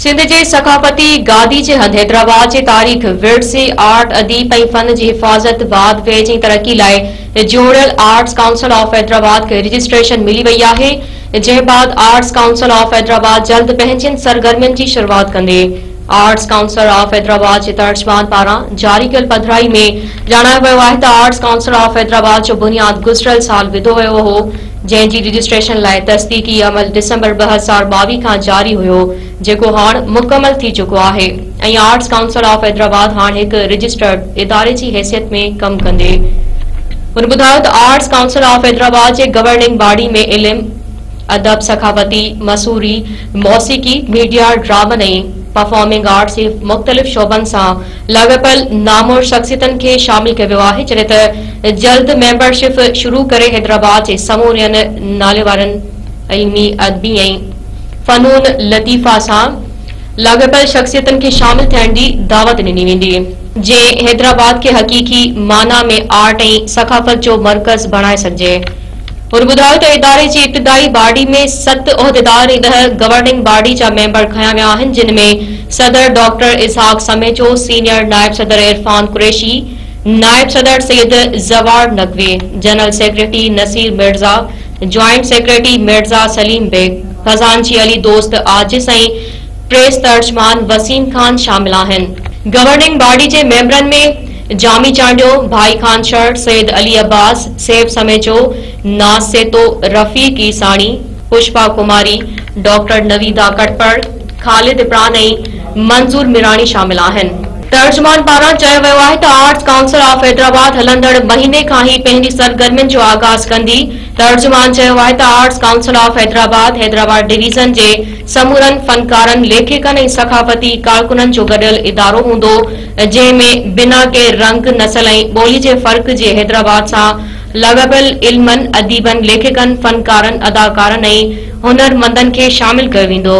سنڌ جي ثقافتي گادي جي هنڌ حيدرآباد جي تاريخ، ورثي، آرٽ، اديب ۽ فن جي حفاظت، واڌ ويجهه ۽ ترقي لاء جوڙيل آرٽس ڪائونسل آف حيدرآباد کي رجسٽريشن ملي وئي آهي، جنهن بعد آرٽس ڪائونسل آف حيدرآباد جلد پنهنجين سرگرمين جي شروعات ڪندي. آرٽس ڪائونسل آف حيدرآباد جي ترجمان پاران جاري ڪيل پڌرائي ۾ ڄاڻايو ويو آهي ته آرٽس ڪائونسل آف حيدرآباد جو بنياد گذريل سال وڌو ويو هو، جنهن جي رجسٽريشن لاء تصديقي عمل ڊسمبر 2022 کان جاري هيو، جيڪو هاڻ مڪمل ٿي چڪو آهي ۽ آرٽس ڪائونسل آف حيدرآباد هاڻ هڪ رجسٽرڊ اداري جي حيثيت ۾ ڪم ڪندي. هن ٻڌايو ته آرٽس ڪائونسل آف حيدرآباد جي گورننگ باڊي ۾ علم، ادب، ثقافتي، مصوري، موسيقي، ميڊيا، ڊرامن ۽ پرفارمنگ آرٽس جي مختلف شعبن سان لاڳاپيل نامور شخصيتن کي شامل ڪيو ويو آهي، جڏهن ته جلد ميمبرشپ شروع ڪري حيدرآباد جي سمورين ناليوارن علمي، ادبي ۽ فنون لطيفه سان لاڳاپيل شخصيتن کي شامل ٿيڻ جي دعوت ڏني ويندي. جيئن حيدرآباد کي حقيقي معنيٰ ۾ آرٽ ۽ ثقافت جو مرڪز بڻائي سگهجي. هن ٻڌايو ته اداري جي ابتدائي باڊي ۾ ست عهديدار ۽ 10 گورننگ باڊي جا ميمبر کنيا ويا آهن جن ۾ صدر ڊاڪٽر اسحاق سميجو، سينيئر نائب صدر عرفان قريشي، نائب صدر Syed Zawar Naqvi, general secretary Naseer Mirza, joint secretary Mirza Saleem Baig, خزانچي علي دوست عاجز ۽ پريس ترجمان وسيم خان شامل آهن. گورننگ باڊي جي ميمبرن ۾ جامي چانڊيو، ڀائي خان شر، سيد علي عباس، سيف سميجو، ناز سهتو، رفيق عيساڻي، پشپا ڪماري، ڊاڪٽر نويدا ڪٽپر، خالد پراڻ ۽ منظور ميراڻي شامل آهن. ترجمان پاران چيو ويو آهي ته آرٽس ڪائونسل آف حيدرآباد هلندڙ مهيني کان ئي پنهنجي سرگرمين جو آغاز ڪندي. ترجمان چيو آهي ته arts council of Hyderabad, Hyderabad division جي سمورن فنڪارن، ليکڪن ۽ ثقافتي ڪارڪنن جو گڏيل ادارو هوندو، جنهن ۾ بنا ڪنهن رنگ، نسل ۽ ٻولي جي فرق جي حيدرآباد سان لاڳاپيل علمن، اديبن، ليکڪن، فنڪارن، اداڪارن ۽ هنرمندن کي شامل ڪيو ويندو.